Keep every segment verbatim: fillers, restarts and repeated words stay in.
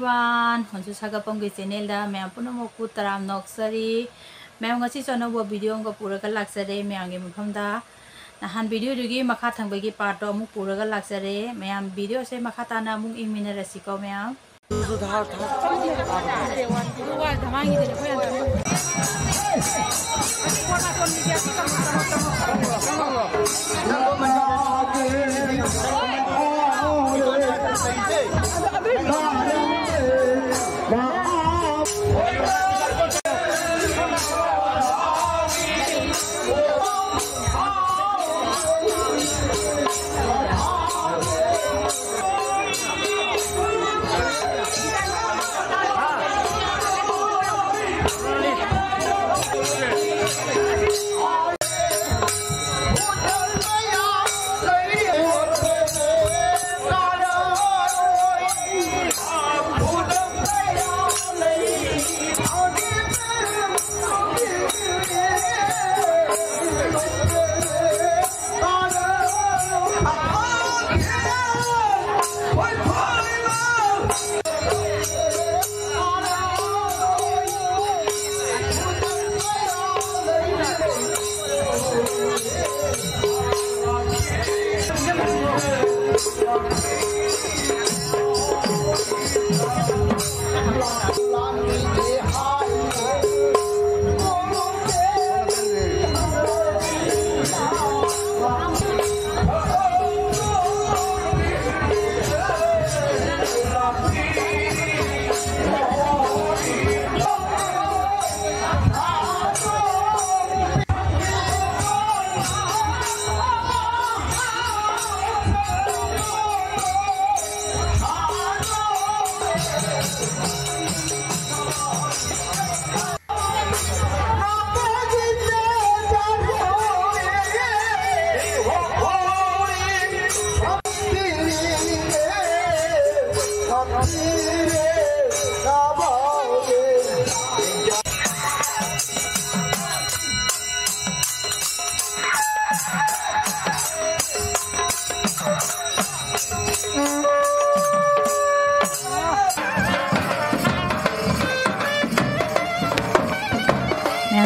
One ꯍꯣꯟꯁꯨ ꯁꯥꯒꯠꯐꯝꯒꯤ ꯆꯦꯅꯦꯜꯗ ꯃꯌꯥꯝ ꯄꯨꯝꯅꯃꯛꯄꯨ ꯇꯔꯥꯝꯅ ꯑꯣꯛꯆꯔꯤ꯫ ꯃꯌꯥꯝ, ꯉꯁꯤꯁꯨ ꯑꯅꯧꯕ ꯚꯤꯗꯤꯑꯣ ꯑꯃꯒ ꯄꯨꯔꯒ ꯂꯥꯛꯆꯔꯦ ꯃꯌꯥꯝꯒꯤ ꯃꯐꯝꯗ꯫ ꯅꯍꯥꯟ ꯚꯤꯗꯤꯑꯣꯗꯨꯒꯤ ꯃꯈꯥ ꯊꯪꯕꯒꯤ ꯄꯥꯔꯠꯇꯣ ꯑꯃꯨꯛ ꯄꯨꯔꯒ ꯂꯥꯛꯆꯔꯦ꯫ ꯃꯌꯥꯝ, ꯚꯤꯗꯤꯑꯣꯁꯦ ꯃꯈꯥ ꯇꯥꯅ ꯑꯃꯨꯛ ꯌꯦꯡꯃꯤꯟꯅꯔꯁꯤꯀꯣ ꯃꯌꯥꯝ꯫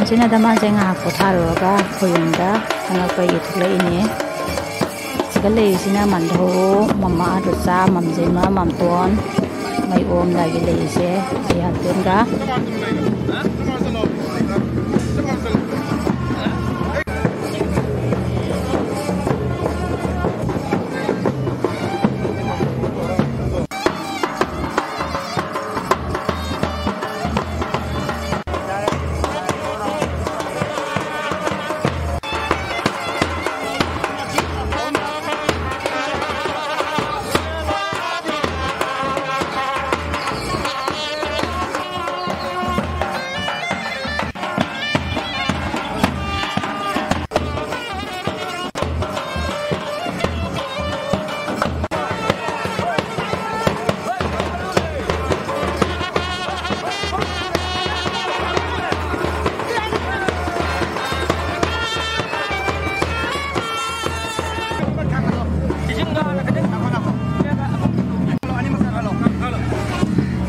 ꯁꯤꯅ ꯗꯃꯥꯁꯦ ꯉꯥꯏꯍꯥꯛ ꯄꯣꯊꯥꯔꯨꯔꯒ ꯑꯩꯈꯣꯏ ꯌꯨꯝꯗ ꯆꯪꯉꯛꯄꯒꯤ ꯊꯣꯛꯂꯛꯏꯅꯦ꯫ ꯁꯤꯗ ꯂꯩꯔꯤꯁꯤꯅ ꯃꯟꯙꯧ, ꯃꯃꯥ ꯔꯨꯆꯥ, ꯃꯝꯖꯦꯃ, ꯃꯝꯇꯣꯟ, ꯃꯩꯑꯣꯝ ꯂꯥꯏꯒꯤ ꯂꯩꯔꯤꯁꯦ ꯑꯩ ꯍꯁꯕꯦꯟꯒ꯫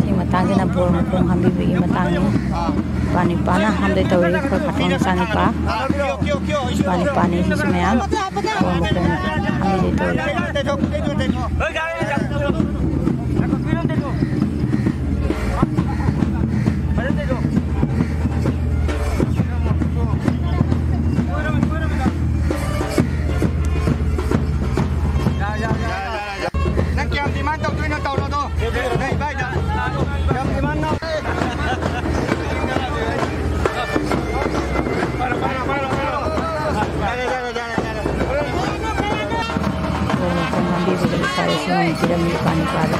ꯁꯤ ꯃꯇꯥꯡꯁꯤꯅ ꯕꯣꯔ ꯃꯈꯣꯡ ꯍꯥꯝꯕꯤꯕꯒꯤ ꯃꯇꯥꯡꯅꯤ꯫ ꯅꯨꯄꯥ ꯅꯨꯄꯥꯅ ꯍꯥꯝꯗꯣꯏ ꯇꯧꯔꯤ, ꯑꯩꯈꯣꯏ ꯈꯥꯇꯣꯟ ꯃꯆꯥꯅꯨꯄꯥ꯫ ꯅꯨꯄꯥ ꯅꯨꯄꯥꯅꯤ ꯁꯤꯁꯨ ꯃꯌꯥꯝ꯫ ꯕꯣꯔ ꯃꯈꯣꯡ ꯍꯥꯝꯕꯤꯗꯣꯏ ꯇꯧꯔꯤ꯫ ꯅꯪ ꯀꯌꯥꯝ demand ꯇꯧꯗꯣꯏꯅꯣ? ꯇꯧꯔꯣꯗꯣ꯫ ꯅꯪ ꯏꯕꯥꯏꯗ꯫ ꯌꯥꯝ demand ꯅ-, ꯂꯨꯄꯥ ꯂꯤꯁꯤꯡ ꯑꯃ ꯄꯤꯔꯝꯃꯤ ꯅꯨꯄꯥ ꯅꯨꯄꯥꯗ꯫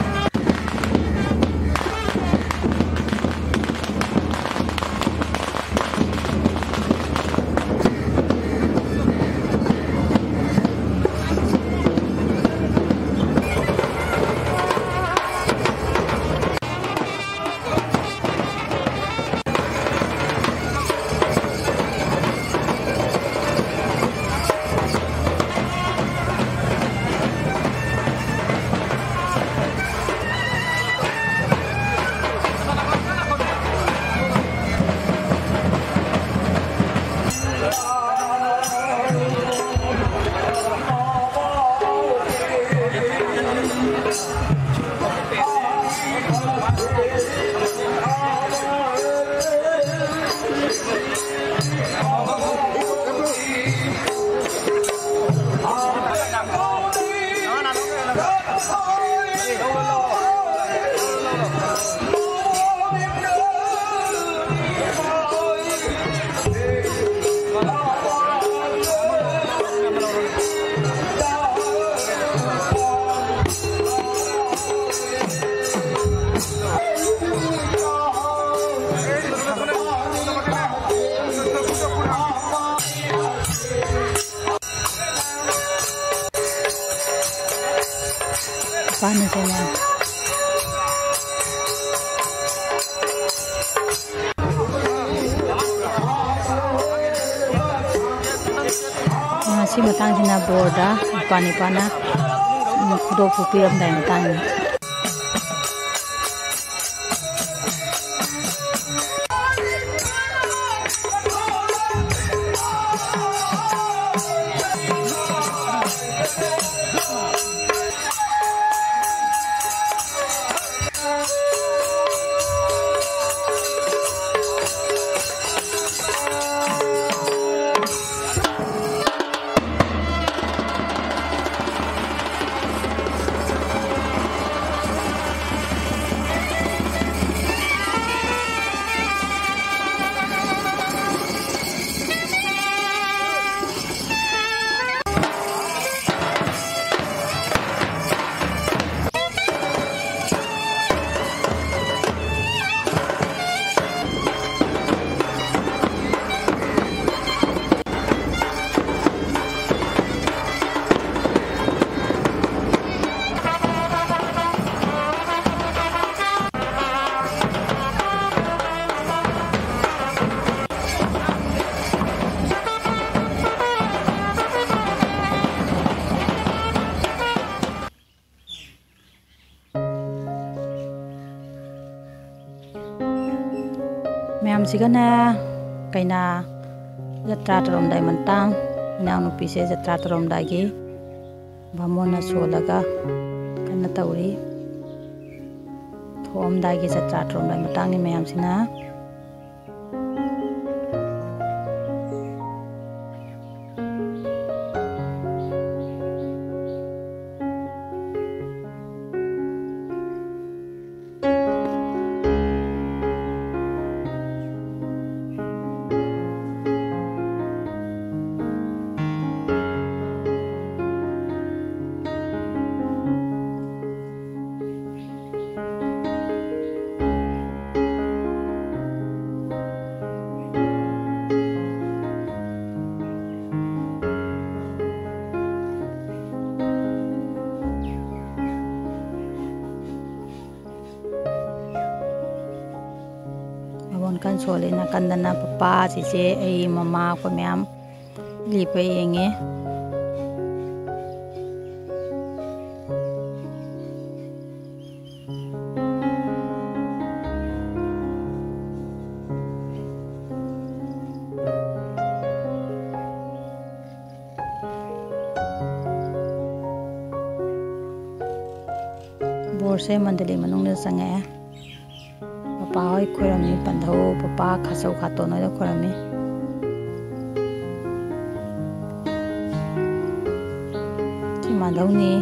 ꯄꯥꯟꯅꯁꯦꯅ꯫ ꯉꯁꯤ ꯃꯇꯥꯡꯁꯤꯅ ꯕꯣꯔꯗ ꯏꯄꯥ ꯅꯤꯄꯥꯅ, ꯎꯝ, ꯈꯨꯗꯣꯞ ꯄꯤꯔꯝꯗꯥꯏ ꯃꯇꯥꯡꯅꯤ꯫ ꯃꯌꯥꯝꯁꯤꯒꯅꯦ ꯀꯩꯅꯥ ꯖꯇ꯭ꯔꯥ ꯇꯧꯔꯝꯗꯥꯏ ꯃꯇꯥꯡ, ꯏꯅꯥꯎꯅꯨꯄꯤꯁꯦ ꯖꯇ꯭ꯔꯥ ꯇꯧꯔꯝꯗꯥꯏꯒꯤ ꯕꯥꯃꯣꯟꯅ ꯁꯣꯜꯂꯒ ꯀꯟꯅ ꯇꯧꯔꯤ꯫ ꯊꯣꯛꯑꯝꯗꯥꯏꯒꯤ ꯖꯇ꯭ꯔꯥ ꯇꯧꯔꯝꯗꯥꯏ ꯃꯇꯥꯡꯅꯤ ꯃꯌꯥꯝꯁꯤꯅ꯫ ꯀꯟ ꯁꯣꯜꯂꯤ꯫ ꯅꯥꯀꯟꯗꯅ ꯄꯄꯥ, ꯆꯦꯆꯦ, ꯑꯩ, ꯃꯃꯥ, ꯑꯩꯈꯣꯏ ꯃꯌꯥꯝ ꯂꯦꯞꯄ ꯌꯦꯡꯉꯤ꯫ ꯕꯣꯔꯁꯦ ꯃꯟꯗꯂꯤ ꯃꯅꯨꯡꯗ ꯆꯪꯉꯛꯑꯦ꯫ ꯄꯄꯥ ꯍꯣꯏ ꯈꯣꯏꯔꯝꯃꯤ, ꯄꯟꯙꯧ, ꯄꯄꯥ, ꯈꯥꯆꯧ, ꯈꯥꯇꯣꯟ ꯍꯣꯏꯗ ꯈꯣꯏꯔꯝꯃꯤ꯫ ꯁꯤ ꯃꯥꯙꯧꯅꯤ꯫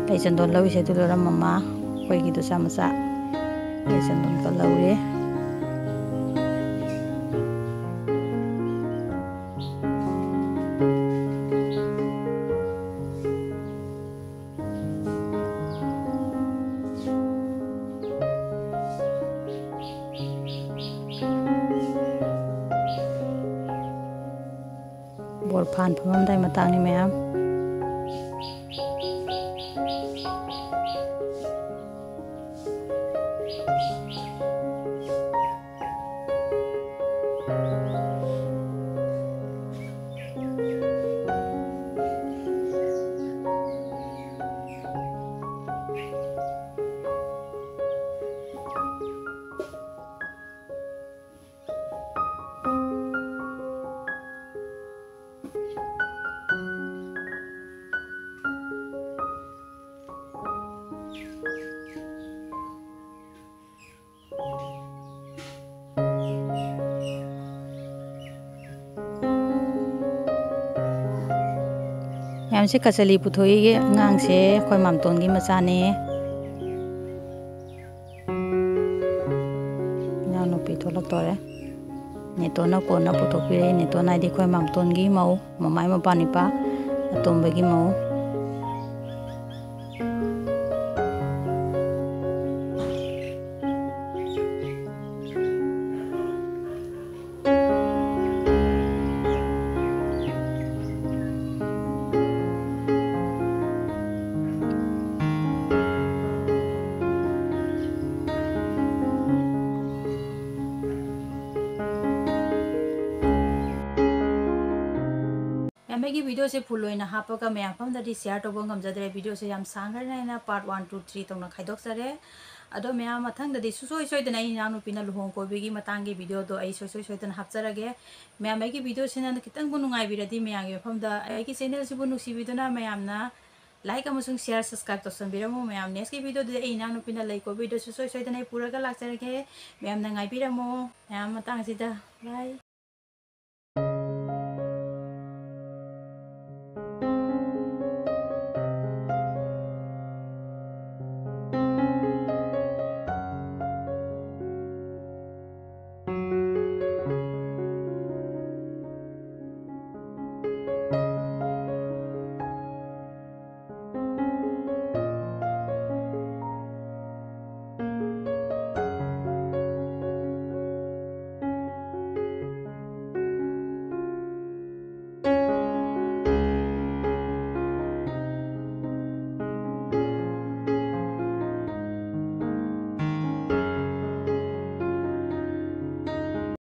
ꯂꯩ ꯆꯟꯗꯣꯟ ꯂꯧꯔꯤꯁꯦ ꯑꯗꯨ ꯂꯣꯏꯔ ꯃꯃꯥ ꯑꯩꯈꯣꯏꯒꯤ ꯗꯨꯆꯥ ꯃꯆꯥ ꯂꯩ ꯆꯟꯗꯣꯟ ꯀꯠꯍꯧꯔꯦ꯫ ꯕꯣꯔ ꯐꯥꯟ ꯐꯝꯃꯝꯗꯥꯏ ꯃꯇꯥꯡꯅꯤ ꯃꯌꯥꯝ꯫ ꯃꯌꯥꯝꯁꯦ ꯀꯆꯂꯤ ꯄꯨꯊꯣꯛꯏꯒꯤ ꯑꯉꯥꯡꯁꯦ ꯑꯩꯈꯣꯏ ꯃꯥꯝꯇꯣꯟꯒꯤ ꯃꯆꯥꯅꯦ꯫ ꯏꯅꯥꯎꯅꯨꯄꯤ ꯊꯣꯛꯂꯛꯇꯣꯔꯦ꯫ ꯅꯦꯇꯣꯟꯅ ꯀꯣꯟꯅ ꯄꯨꯊꯣꯛꯄꯤꯔꯛꯏ꯫ ꯅꯦꯇꯣꯟ ꯍꯥꯏꯗꯤ ꯑꯩꯈꯣꯏ ꯃꯥꯝꯇꯣꯟꯒꯤ ꯃꯧ, ꯃꯃꯥꯏ ꯃꯄꯥ ꯅꯤꯄꯥ ꯑꯇꯣꯝꯕꯒꯤ ꯃꯧ꯫ ꯃꯌꯥꯝ ꯑꯩꯒꯤ videoꯁꯦ full ꯑꯣꯏꯅ ꯍꯥꯞꯄꯒ ꯃꯌꯥꯝ ꯃꯐꯝꯗꯗꯤ share ꯇꯧꯕ ꯉꯝꯖꯗ꯭ꯔꯦ꯫ Videoꯁꯦ ꯌꯥꯝ ꯁꯥꯡꯈ꯭ꯔꯦꯅ ꯑꯩꯅ part one, two, three ꯇꯧꯅ ꯈꯥꯏꯗꯣꯛꯆꯔꯦ꯫ ꯑꯗꯣ ꯃꯌꯥꯝ ꯃꯊꯪꯗꯗꯤ ꯁꯨꯡꯁꯣꯏ ꯁꯣꯏꯗꯅ ꯑꯩ ꯏꯅꯥꯎꯅꯨꯄꯤꯅ ꯂꯨꯍꯣꯡ ꯀꯣꯏꯕꯒꯤ ꯃꯇꯥꯡꯒꯤ videoꯗꯣ ꯑꯩ ꯁꯨꯡꯁꯣꯏ ꯁꯣꯏꯗꯅ ꯍꯥꯞꯆꯔꯒꯦ꯫ ꯃꯌꯥꯝ ꯑꯩꯒꯤ videoꯁꯤꯅ ꯈꯤꯇꯪꯕꯨ ꯅꯨꯡꯉꯥꯏꯕꯤꯔꯗꯤ ꯃꯌꯥꯝꯒꯤ ꯃꯐꯝꯗ ꯑꯩꯒꯤ channelꯁꯤꯕꯨ ꯅꯨꯡꯁꯤꯕꯤꯗꯨꯅ ꯃꯌꯥꯝꯅ like ꯑꯃꯁꯨꯡ share, subscribe ꯇꯧꯁꯟꯕꯤꯔꯝꯃꯨ꯫ ꯃꯌꯥꯝ nextꯀꯤ videoꯗꯨꯗꯤ ꯑꯩ ꯏꯅꯥꯎꯅꯨꯄꯤꯅ ꯂꯩ ꯀꯣꯏꯕꯩꯗꯣ ꯁꯨꯡꯁꯣꯏ ꯁꯣꯏꯗꯅ ꯑꯩ ꯄꯨꯔꯒ ꯂꯥꯛꯆꯔꯒꯦ꯫ ꯃꯌꯥꯝꯅ ꯉꯥꯏꯕꯤꯔꯝꯃꯣ꯫ ꯃꯌꯥꯝ ꯃꯇꯥꯡꯁꯤꯗ bye꯫